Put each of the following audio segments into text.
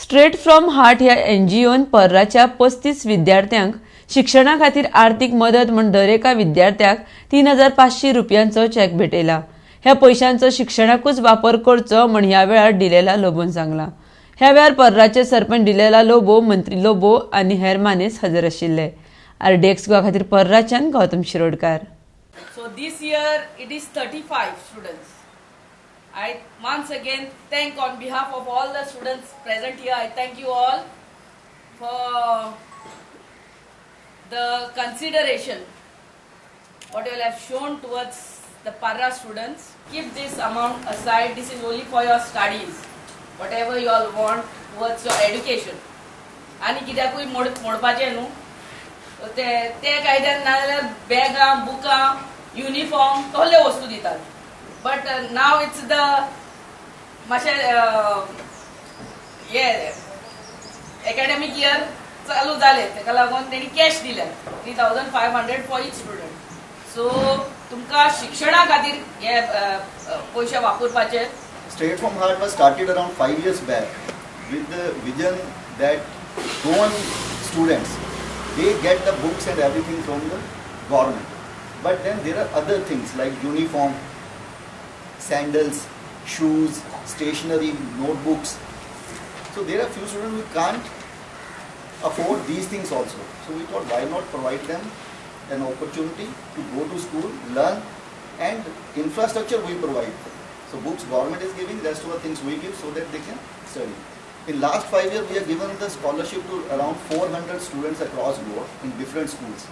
Straight from heart ह्या एनजीओन पर्राच्या 35 विद्यार्थ्यांक शिक्षणा खातीर आर्थीक मदत म्हूण दरेका विद्यार्थ्याक 3500 रुपयांचो चॅक भेटयला. ह्या पयशांचो शिक्षणाकूच वापर करचो म्हूण ह्या वेळार डिलेला लोबोन सांगला. ह्या वेळार पर्राचे सरपंच डिलेला लोबो, मंत्री लोबो आनी हेर मानेस्त हजर आशिल्ले. आरडीएक्स गोवा खातीर पर्राच्यान Gautam Shirodkar. So this year it is 35 students. I once again thank, on behalf of all the students present here, I thank you all for the consideration what you all have shown towards the Parra students. Keep this amount aside. This is only for your studies. Whatever you all want towards your education. आनी कित्याकूय मोड मोडपाचें न्हू ते ते कायद्यान, नाजाल्यार बॅगां, बुकां, uniform, तसल्यो वस्तू दितात. बट now it's the मातशें हे एकॅडमीक इयर चालू जाले, तेका लागून तेणी कॅश दिल्या 3500 for each student. So तुमकां शिक्षणा खातीर हे पयशे वापरपाचे. Straight from Heart was started around 5 years back with the vision that Goan students, they get the books and everything from the government. But then there are other things like uniform, sandals, shoes, stationery, notebooks. So there are few students who can't afford these things also. So we thought, why not provide them an opportunity to go to school, learn, and infrastructure we provide. So books government is giving, rest of the things we give so that they can study. In last 5 years, we have given the scholarship to around 400 students across Goa in different schools.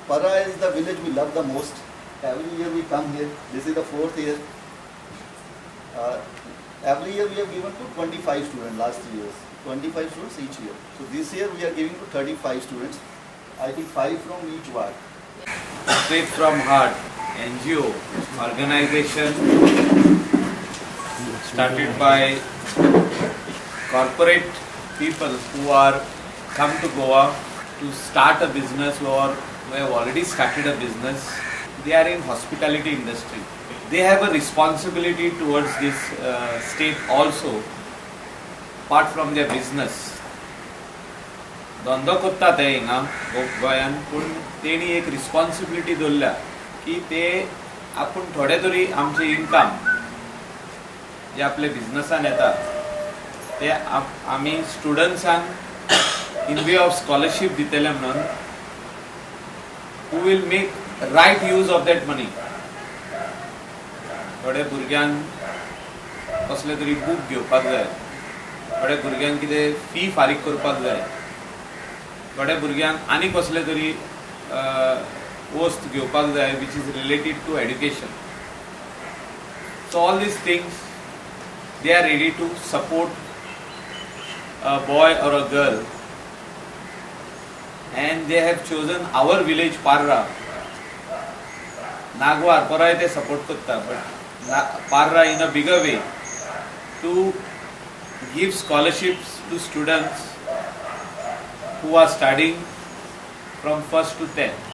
Parra is the village we love the most. Every year we come here. This is the fourth year. Every year we have given to 25 students last 3 years. 25 students each year. So this year we are giving to 35 students. I think five from each ward. Straight from Heart NGO organization started by corporate people who are come to Goa to start a business or who have already started a business. They are in hospitality industry. They have a responsibility towards this state also, apart from their business. धंदो करता ते हिंगा गोंयान, पूण तेणी एक responsibility दवरल्या की ते आपूण थोडे तरी आमचे इनकम जे आपले बिझनसान येता ते आमी स्टुडंट्सांक इन वे ऑफ स्कॉलरशीप दितले म्हणून, who will make right use of that money. थोडे भुरग्यांक कसले तरी बूक घेवपाक जाय, थोड्या भुरग्यांक कितें फी फारीक करपाक जाय, थोड्या भुरग्यांक आनी कसले तरी वस्त घेवपाक जाय which is related to education. So all these things, they are ready to support a boy or a girl, and they have chosen our village, Parra. Nagwar पराय ते सपोर्ट करता, but Parra in a bigger way, to give scholarships to students who are studying from first to 10th.